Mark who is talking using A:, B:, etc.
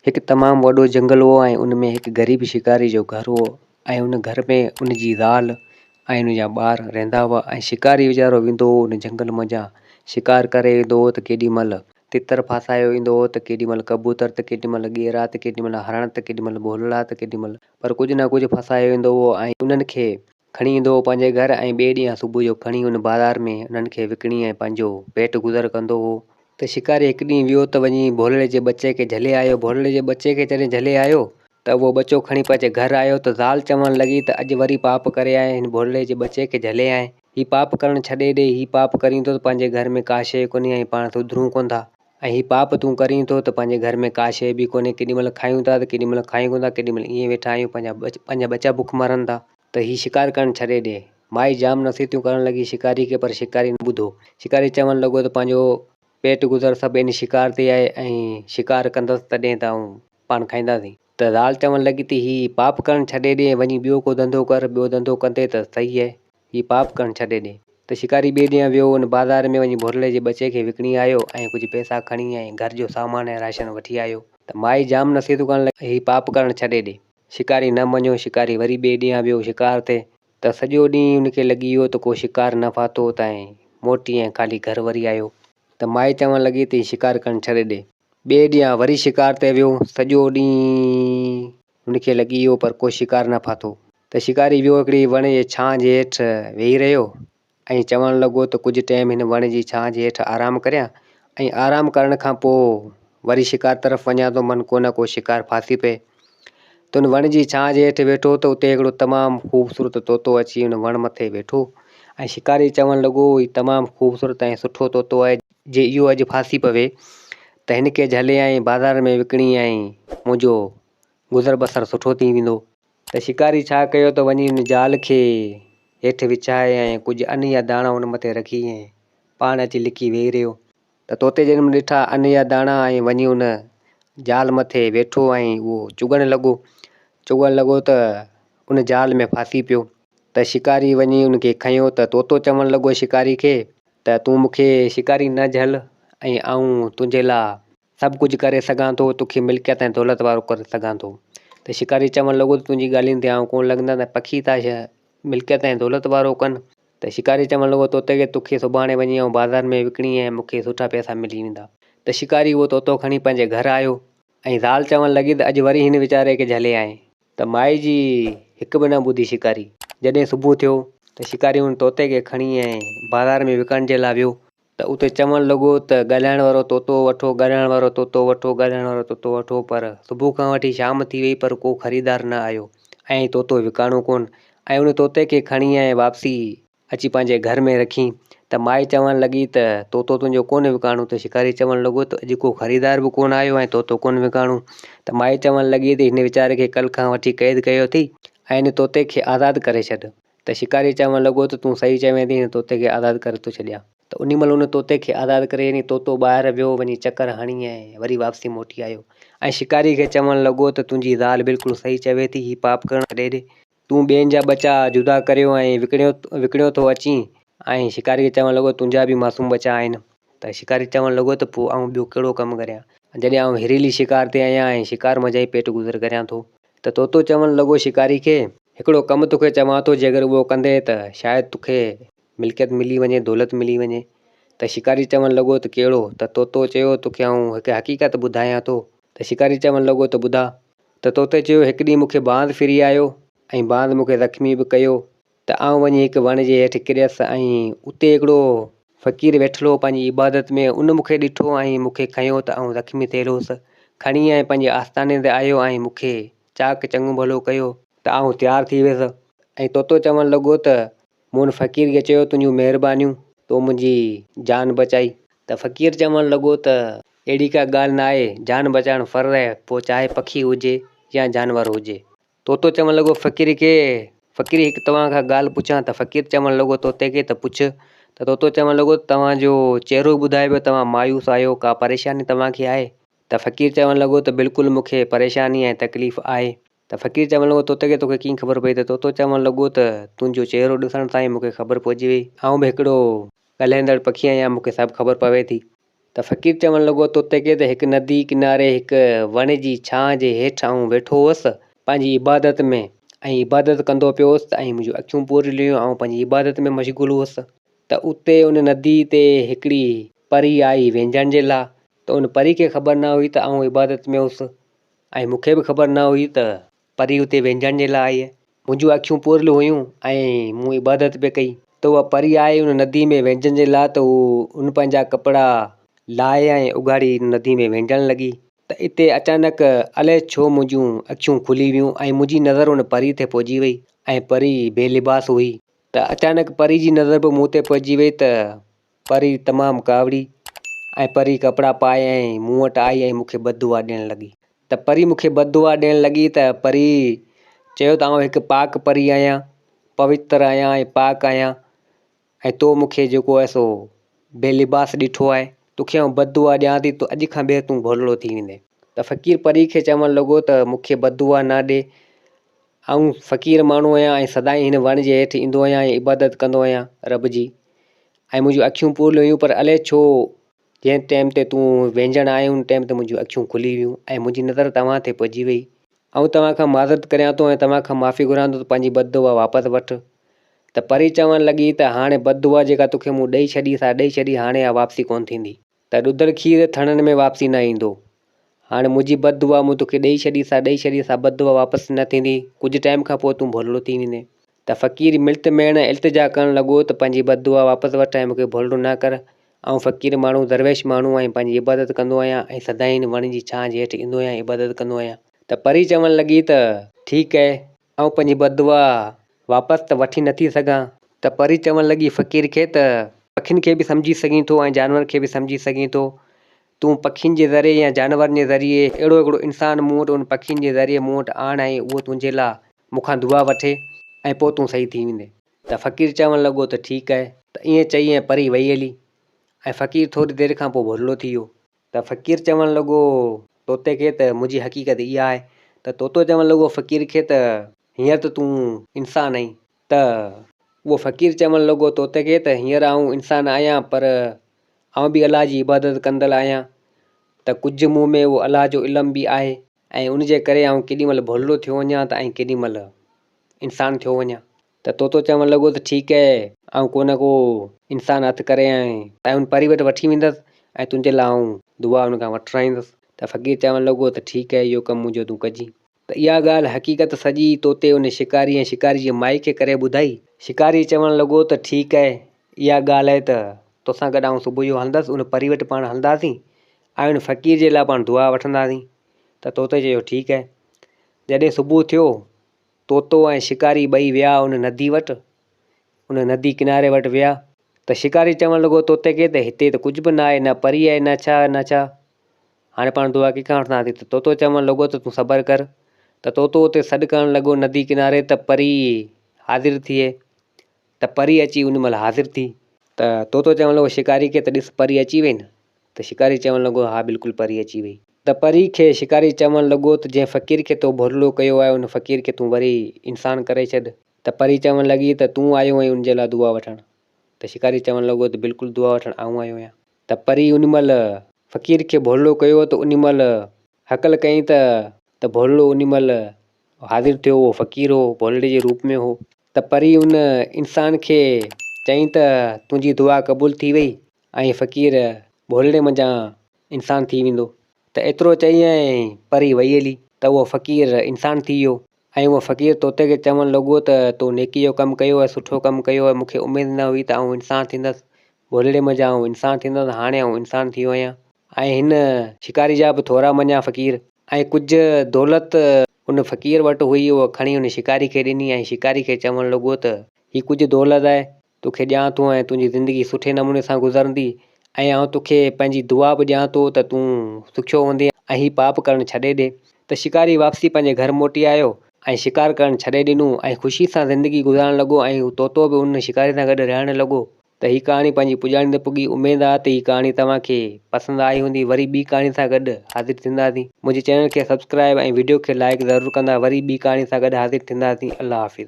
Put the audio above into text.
A: هڪ تمام وڏو جنگل هو ۽ ان ۾ هڪ غريب شڪاري جو گهر هو ۽ ان گهر ۾ ان جي زال ۽ ان جا ٻار رهندا هئا ۽ شڪاري ويچارو ويندو هو ان جنگل منجهان شڪار ڪري ايندو هو ته ڪيڏي مهل تتر ڦاسايو ايندو هو ته ڪيڏي مهل ڪبوتر ته ڪيڏي مهل ڳيرا ته ڪيڏي مهل هرڻ ته ڪيڏي مهل ڀولڙا ته ڪيڏي مهل پر ڪجهه نه ڪجهه ڦاسايو ايندو هو ۽ انهن کي کڻي ايندو هو پنهنجي گهر ۽ ٻئي ڏينهن صبح جو کڻي ان بازار ۾ انهن کي وڪڻي ۽ پنهنجو پيٽ گذر ڪندو هو. ته شڪاري هڪ ڏينهن ويو ته وڃي ڀولڙي جي ٻچي کي جهلي آيو. ڀولڙي جي ٻچي کي جڏهن جهلي آيو ته اهو ٻچو کڻي پنهنجي گهر آيو ته زال چوڻ لڳي ته اڄ وري پاپ ڪري آئين، هن ڀولڙي جي ٻچي کي جهلي آئين. هي پاپ ڪرڻ ڇڏي ڏي، هي پاپ ڪرين ٿو ته پنهنجي گهر ۾ ڪا شيء ڪونهي ۽ پاڻ سڌرون ڪونه ٿا ۽ هي پاپ تون ڪرين ٿو ته پنهنجي گهر ۾ ڪا شيء به ڪونهي، ڪيڏي مهل کايون ٿا ته ڪيڏي مهل کايون ڪونه ٿا، ڪيڏي مهل ائين ويٺا آهيون پنهنجا ٻچا بک مرن ٿا. ته هي شڪار ڪرڻ ڇڏي ڏي. مائي جام نصيحتون ڪرڻ لڳي شڪاري کي پر شڪاري نه ٻڌو. شڪاري چوڻ لڳو ته پنهنجو پيٽ گذر سڀ ان شڪار تي آهي ۽ شڪار ڪندس تڏهن ته آئون پاڻ کائينداسين. ته زال چوڻ لڳي ته هي پاپ ڪرڻ ڇڏي ڏي ۽ وڃي ٻيو ڪو ڌنڌو ڪر، ٻيو ڌنڌو ڪندي ته صحيح آهي، هي پاپ ڪرڻ ڇڏي ڏي. ته شڪاري ٻئي ڏينهن ويو ان بازار ۾ وڃي ڀورلي جي ٻچي کي وڪڻي آيو ۽ ڪجهه پئسا کڻي ۽ گهر جو سامان ۽ راشن وٺي آيو. ته مائي جام نصيحتون ڪرڻ لڳي هي پاپ ڪرڻ ڇڏي ڏي. شڪاري نه مڃيو، شڪاري وري ٻئي ڏينهن ويو شڪار تي ته سڄو ڏينهن ان کي لڳي ويو ته ڪو شڪار نه ڦاٿو ته ۽ موٽي ۽ خالي گهر وري آيو ته مائي چوڻ لڳي ته هي شڪار ڪرڻ ڇڏي ڏي. ٻئي ڏينهن وري شڪار تي ويو، سڄو ڏينهن هن کي لڳي ويو پر ڪو شڪار نه ڦاٿو ته شڪاري ويو هڪڙي وڻ جي ڇانهه جي هيٺ ويهي رهيو ۽ چوڻ لڳو ته ڪجهه ٽيم هن وڻ جي ڇانهه جي هيٺ آرام ڪريان ۽ آرام ڪرڻ کان پوء وري شڪار طرف وڃان ٿو من ڪو نه ڪو شڪار ڦاسي پئي. ته ان وڻ جي ڇانهه جي هيٺ ويٺو ته اتي هڪڙو تمام خوبصورت طوطو اچي ان وڻ مٿي ويٺو ۽ شڪاري چوڻ لڳو هي تمام خوبصورت ۽ سٺو طوطو آهي جي اهو اڄ ڦاسي پوي ته هن کي جهلي ۽ بازار ۾ وڪڻي ۽ منهنجو گذر بسر سٺو ٿي ويندو. ته شڪاري ڇا ڪيو ته وڃي ان جال کي هيٺ وڇائي ۽ ڪجهه ان يا داڻا ان مٿي رکي ۽ پاڻ اچي لڪي ويهي رهيو. ته طوطي جنھن مھل ڏٺا ان جا داڻا ۽ وڃي ان جال مٿي ويٺو ۽ اھو چڳڻ لڳو. چڳڻ لڳو ته ان جال ۾ ڦاسي پيو. ته شڪاري وڃي ان کي کنيو ته طوطو چوڻ لڳو شڪاري کي ته تون مون کي شڪاري نه جهل ۽ آئون تنھنجي لاء سڀ ڪجهه ڪري سگهان ٿو، توکي ملڪيت ۽ دولت وارو ڪري سگهان ٿو. ته شڪاري چوڻ لڳو ته تنھنجي ڳالھين تي آئون ڪونه لڳندس ۽ پکي ٿا ملڪيت ۽ دولت وارو ڪن. ته شڪاري چوڻ لڳو، طوطي کي توکي سڀاڻي وڃي آئون بازار ۾ وڪڻي ۽ مون کي سٺا پئسا ملي ويندا. ته شڪاري اهو طوطو کڻي پنهنجي گهر آيو ۽ زال چوڻ لڳي ته اڄ وري هن ويچاري کي جهلي آئين. ته مائي جي هڪ به نه ٻڌي شڪاري. جڏهن صبح ٿيو ته شڪاري ان طوطي کي کڻي ۽ بازار ۾ وڪڻڻ جي لاء ويو ته اتي چوڻ لڳو ته ڳالهائڻ وارو طوطو وٺو، ڳالهائڻ وارو طوطو وٺو، ڳالهائڻ وارو طوطو وٺو پر صبح کان وٺي شام ٿي وئي پر ڪو خريدار نه آيو ۽ طوطو وڪاڻو ڪونه ۽ ان طوطي کي کڻي ۽ واپسي اچي پنهنجي گهر ۾ رکين ته مائي چوڻ لڳي ته طوطو تنهنجو ڪونه وڪاڻو ته شڪاري چوڻ لڳو ته اڄ ڪو خريدار به ڪونه آيو ۽ طوطو ڪونه وڪاڻو ته مائي چوڻ لڳي ته هن ويچاري کي ڪلهه کان وٺي قيد ڪيو اٿئي ۽ هن طوطي کي آزاد ڪري ڇڏ. ته شڪاري چوڻ لڳو ته تون صحيح چوين ٿي، هن طوطي کي آزاد ڪري ٿو ڇڏيان. ته انهي مهل ان طوطي کي آزاد ڪري يعني طوطو ٻاهر ويو وڃي چڪر هڻي ۽ وري واپسي موٽي آيو ۽ شڪاري کي چوڻ لڳو ته تنهنجي زال بلڪل صحيح چوي ٿي، هي پاپ ڪرڻ ڇڏي ڏي. تون ٻين جا ٻچا جدا ڪريو ۽ وڪڻيو وڪڻيو ٿو اچين ۽ شڪاري کي چوڻ لڳو تنهنجا به معصوم ٻچا آهن. ته شڪاري چوڻ لڳو ته پوء آئون ٻيو ڪهڙو ڪم ڪريان جڏهن آئون هريلي شڪار تي آهيان ۽ شڪار منجهان ئي پيٽ گذر ڪريان ٿو. ته طوطو چوڻ لڳو شڪاري کي، هڪڙو ڪم توکي چوان ٿو جيڪر اهو ڪندين ته شايد توکي ملڪيت ملي وڃي، دولت ملي وڃي. ته شڪاري چوڻ لڳو ته ڪهڙو؟ ته طوطو چيو توکي آئون هڪ حقيقت ٻڌايان ٿو. ته شڪاري چوڻ لڳو ته ٻڌاء. ته طوطي چيو هڪ ڏينهن مون کي باز ڦري آيو ۽ باز مون کي زخمي به ڪيو ته آئون وڃي هڪ وڻ جي هيٺ ڪريس ۽ اتي هڪڙو فقير ويٺل هو پنهنجي عبادت ۾ ان مون کي ڏٺو ۽ مون کي کنيو ته آئون زخمي ٿيل هوس کڻي ۽ پنهنجي آستاني تي آيو ۽ مون کي چاڪ چڱو ڀلو ڪيو ته آئون تيار ٿي ويس ۽ طوطو چوڻ لڳو ته مون ان فقير کي چيو تنهنجون مهربانيون تو منهنجي جان بچائي. ته فقير چوڻ لڳو ته اهڙي ڪا ڳالهه نه آهي جان بچائڻ فرض آهي پوء چاهي پکي هجي يا جانور هجي. طوطو چوڻ لڳو فقير کي، فقير هڪ توهان کان ڳالهه پڇان ته فقير چوڻ لڳو طوطي کي ته پڇ ته طوطو چوڻ لڳو ته توهان جو چهرو ئي ٻڌائي پيو توهان مايوس آهيو ڪا پريشاني توهان کي آهي ته فقير چوڻ لڳو ته بلڪل مون کي پريشاني ۽ تڪليف آهي ته فقير چوڻ لڳو طوطي کي توکي ڪيئن خبر پئي ته طوطو چوڻ لڳو ته تنهنجو چهرو ڏسڻ سان ئي مون کي خبر پئجي وئي آئون به هڪڙو ڳالهائيندڙ پکي آهيان مون کي سڀ خبر پوي ٿي. ته فقير چوڻ لڳو طوطي کي ته هڪ ندي ڪناري هڪ وڻ جي ڇانهه جي هيٺ آئون ويٺو هوس پنهنجي عبادت ۾ ۽ عبادت ڪندو پيو هوس ته ۽ منهنجون اکيون پوريل هيون آئون پنهنجي عبادت ۾ مشغول هوس ته اتي ان ندي تي هڪڙي پري آئي وهنجڻ جي لاء ته ان پري کي خبر نه هئي ته آئون عبادت ۾ هوس ۽ مون کي به خبر نه هئي ته پري اتي وهنجڻ جي لاء آئي. منهنجون اکيون پوريل هيون ۽ مون عبادت پئي ڪئي ته اها پري آئي ان ندي ۾ وهنجڻ جي لاء ته هو ان پنهنجا ڪپڙا لاهي ۽ اگهاڙي ندي ۾ وهنجڻ لڳي ته اتي اچانڪ الائي ڇو منهنجون اکيون کلي ويون ۽ منهنجي نظر ان پري تي پئجي وئي ۽ پري بي لباس هئي ته اچانڪ پري جي نظر به مون تي پئجي وئي ته پري تمام ڪاوڙي ۽ پري ڪپڙا پائي ۽ مون وٽ آئي ۽ مون کي بد دعا ڏيڻ لڳي. ته پري مون کي بد دعا ڏيڻ لڳي ته پري چيو ته آئون هڪ پاڪ پري آهيان، پوتر آهيان ۽ پاڪ آهيان ۽ تو مون کي جيڪو آهي سو بي لباس ڏٺو آهي، توکي آئون بد دعا ڏيان ٿي ته اڄ کان ٻيهر تون ڀولڙو ٿي ويندين. ته فقير پري کي چوڻ لڳو ته مون کي بد دعا نه ڏي، آئون فقير ماڻهو آهيان ۽ سدائين هن وڻ جي هيٺ ايندو آهيان ۽ عبادت ڪندو آهيان رب جي. ۽ منهنجون اکيون پوريل هيون پر الائي ڇو جنهن ٽيم تي تون وهنجڻ آئين ان ٽيم تي منهنجون اکيون کلي ويون ۽ منهنجي نظر توهان تي پئجي وئي. آئون توهان کان معذرت ڪريان ٿو ۽ توهان کان معافي گهران ٿو ته پنهنجي بد دعا واپس وٺ. ته پري چوڻ لڳي ته هاڻي بد دعا جيڪا توکي مون ڏئي ڇڏي سا ڏئي ڇڏي هاڻي اها واپسي ڪونه ٿيندي. ته ڏڌل کير ٿڻن ۾ واپسي نه ايندو. هاڻي منهنجي بد دعا مون توکي ڏئي ڇڏي سا ڏئي ڇڏي سا بد دعا واپس نه ٿيندي. ڪجهه ٽائيم کان پوء تون ڀولڙو ٿي ويندين. ته فقير ملت ميڻ التجا ڪرڻ لڳو ته پنهنجي بد دعا واپس وٺ ۽ مون کي ڀولڙو نه ڪر. آئون فقير ماڻهو، درويش ماڻهو ۽ پنهنجي عبادت ڪندو آهيان ۽ سدائين وڻ جي ڇانهه جي هيٺ ايندو آهيان عبادت ڪندو آهيان. ته پري چوڻ لڳي ته ٺيڪ اهي. آئون پنهنجي بددعا واپس ته وٺي نٿي سگهان. ته پري چوڻ لڳي فقير کي ته پکين کي به سمجهي سگهين ٿو ۽ جانورن کي به سمجهي سگهين ٿو. تون پکين جي ذريعي يا جانورن جي ذريعي اهڙو هڪڙو انسان مون وٽ ان پکين جي ذريعي مون وٽ آڻ ۽ اهو تنهنجي لاء مون کان دعا وٺي ۽ پوء تون صحيح ٿي ويندين. ته فقير چوڻ لڳو ته ٺيڪ آهي. ته ائين چئي ۽ پري وئي هلي ۽ فقير ٿوري دير کان پوء ڀولڙو ٿي ويو. ته فقير چوڻ لڳو طوطي کي ته منهنجي حقيقت اها آهي ته طوطو چوڻ لڳو فقير کي ته هينئر ته تون انسان آهين ته اهو فقير چوڻ لڳو طوطي کي ته هينئر آئون انسان آهيان پر آئون به الله جي عبادت ڪندڙ آهيان ته ڪجهه مون ۾ اهو الله جو علم به آهي ۽ ان جي ڪري آئون ڪيڏي مهل ڀولڙو ٿيو وڃان ته ۽ ڪيڏي مهل انسان ٿيو وڃان. ته طوطو چوڻ لڳو ته ٺيڪ اهي، آئون ڪو نه ڪو انسان هٿ ڪري ۽ ان پري وٽ وٺي ويندس ۽ تنهنجي لاء آئون دعا ان کان وٺرائيندس. ته فقير چوڻ لڳو ته ٺيڪ اهي، اهو ڪم منهنجو تون ڪجين. ته اها ڳالهه حقيقت سڄي طوطي ان شڪاري ۽ شڪاري جي مائي کي ڪري ٻڌائي. شڪاري چوڻ لڳو ته ٺيڪ اهي، اها ڳالهه اهي ته توسان گڏ آئون صبح جو هلندس، ان پري وٽ پاڻ هلنداسين ۽ ان فقير جي لاء پاڻ دعا وٺنداسين. ته طوطي چيو ٺيڪ اهي. جڏهن صبح ٿيو طوطو ۽ شڪاري ٻئي ويا ان ندي وٽ. ان ندي ڪناري وٽ ويا ته شڪاري چوڻ لڳو طوطي کي ته هتي ته ڪجهه به نه آهي، نه پري آهي نه ڇا نه ڇا. هاڻي پاڻ دعا ڪنهن کان وٺنداسين؟ ته طوطو چوڻ لڳو ته تون صبر ڪر. ته طوطو اتي سڏ ڪرڻ لڳو ندي ڪناري ته پري حاضر ٿئي. ته پري اچي ان مهل حاضر ٿي. ته طوطو چوڻ لڳو شڪاري کي ته ڏس پري اچي وئي نه. ته شڪاري چوڻ لڳو ها بلڪل پري اچي وئي. ته پري کي شڪاري چوڻ لڳو ته جنهن فقير کي تو ڀولڙو ڪيو آهي ان فقير کي تون وري انسان ڪري ڇڏ. ته پري چوڻ لڳي ته تون آيو آهين ان جي لاء دعا وٺڻ. ته شڪاري چوڻ لڳو ته بلڪل دعا وٺڻ آئون آيو آهيان. ته پري ان مهل فقير کي ڀولڙو ڪيو ته ان مهل هڪل ڪيائين ته ته ڀولڙو ان مهل حاضر ٿيو اهو فقير هو ڀولڙي جي روپ ۾ هو. ته پري ان انسان کي چيائين ته تنهنجي دعا قبول ٿي وئي ۽ فقير ڀولڙي منجهان انسان ٿي ويندو. ته ايترو چئي ۽ پري وئي هلي ته اهو فقير انسان ٿي ويو ۽ اهو فقير طوطي کي چوڻ لڳو ته تو نيڪي جو ڪم ڪيو ۽ سٺو ڪم ڪيو ۽ مون کي اميد نه هئي ته آئون انسان ٿيندس ڀولڙي منجهان آئون انسان ٿيندس هاڻي آئون انسان ٿي ويو آهيان ۽ هن شڪاري جا به ٿورا مڃيا فقير ۽ ڪجهه دولت ان فقير وٽ هئي اها کڻي ان شڪاري کي ڏني ۽ شڪاري کي چوڻ لڳو ته هي ڪجهه دولت آهي توکي ڏيان ٿو ۽ تنهنجي زندگي سٺي نموني سان گذرندي ۽ آئون توکي پنهنجي دعا به ڏيان ٿو ته تون سکيو هوندين ۽ هي پاپ ڪرڻ ڇڏي ڏي ته شڪاري واپسي پنهنجي گهر موٽي آيو ۽ شڪار ڪرڻ ڇڏي ڏنو ۽ خوشي سان زندگي گذارڻ لڳو ۽ طوطو به ان شڪاري سان گڏ رهڻ لڳو. ته هي ڪهاڻي پنهنجي پڄاڻي تي پڳي اميد آ ته هي ڪهاڻي توهان کي پسند آئي هوندي وري ٻي ڪهاڻي سان گڏ حاضر ٿينداسين منهنجي چينل کي سبسڪرائب ۽ وڊيو کي لائيڪ ضرور ڪندا وري ٻي ڪهاڻي سان گڏ حاضر ٿينداسين الله حافظ.